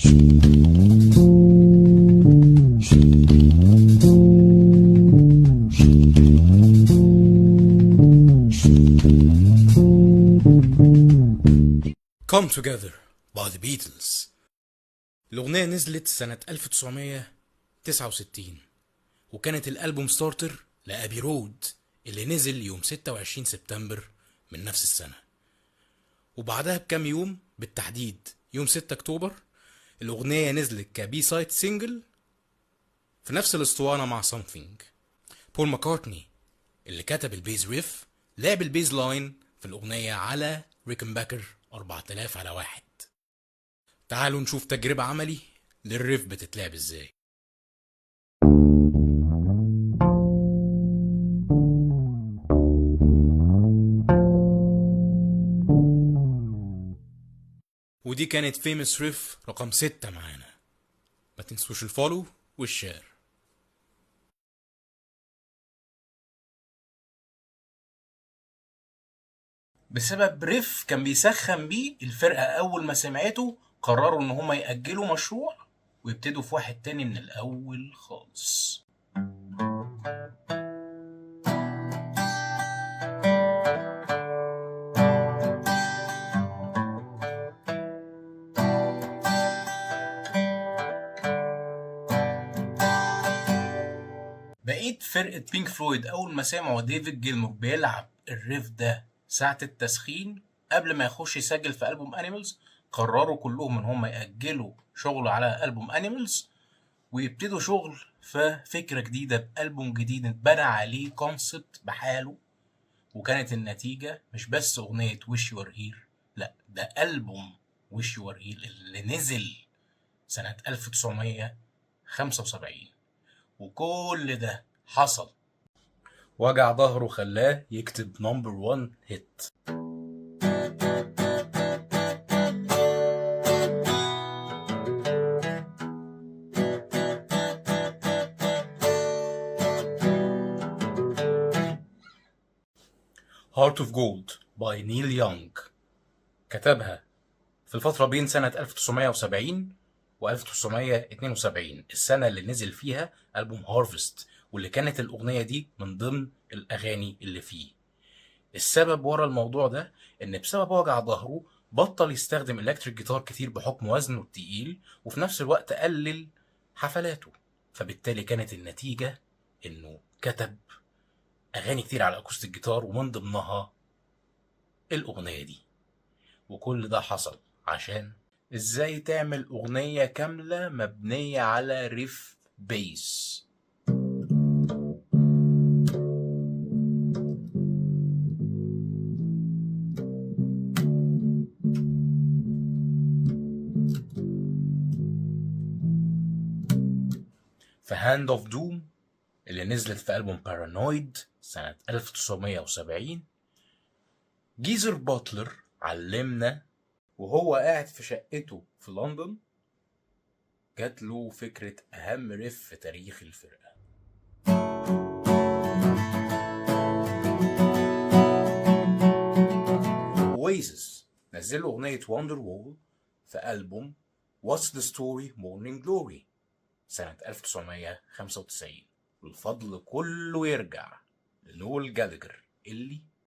Come Together by The Beatles. الأغنية نزلت سنة 1969 وكانت ال album starter ل Abbey Road اللي نزل يوم 26 سبتمبر من نفس السنة. وبعدها بكام يوم، بالتحديد يوم 6 أكتوبر، الأغنية نزلت ك B-side single في نفس الاسطوانة مع Something. بول ماكارتني اللي كتب ال bass riff لعب ال bass line في الأغنية على Rickenbacker 4000 على واحد. تعالوا نشوف تجربة عملي لل riff بتتلعب ازاي. ودي كانت famous riff رقم 6 معانا. ما تنسوش ال follow وال share. بسبب riff كان بيسخن بيه الفرقة، أول ما سمعته قرروا إن هما يأجلوا مشروع ويبتدوا في واحد تاني من الأول خالص. بقيت فرقة بينك فلويد أول ما سمعوا ديفيد جيلمور بيلعب ال riff ده ساعة التسخين قبل ما يخش يسجل في ألبوم Animals، قرروا كلهم إن هم يأجلوا شغل على ألبوم Animals ويبتدوا شغل في فكرة جديدة بألبوم جديد اتبنى عليه concept بحاله. وكانت النتيجة مش بس أغنية Wish You Were Here، لا ده ألبوم Wish You Were Here اللي نزل سنة 1975. وكل ده حصل وجع ظهره خلاه يكتب number 1 hit. Heart of Gold by Neil Young، كتبها في الفترة بين سنة 1970 و 1972، السنة اللي نزل فيها ألبوم Harvest، واللي كانت الأغنية دي من ضمن الأغاني اللي فيه. السبب ورا الموضوع ده إن بسبب وجع ظهره بطل يستخدم electric guitar كتير بحكم وزنه التقيل، وفي نفس الوقت قلل حفلاته، فبالتالي كانت النتيجة إنه كتب أغاني كتير على acoustic guitar ومن ضمنها الأغنية دي. وكل ده حصل عشان إزاي تعمل أغنية كاملة مبنية على riff bass. في Hand of Doom اللي نزلت في ألبوم Paranoid سنة 1970، جيزر باتلر علمنا وهو قاعد في شقته في لندن جات له فكرة أهم riff في تاريخ الفرقة. Oasis نزلوا أغنية Wonderwall في ألبوم What's the Story Morning Glory سنة 1995، والفضل كله يرجع لنول جالجر اللي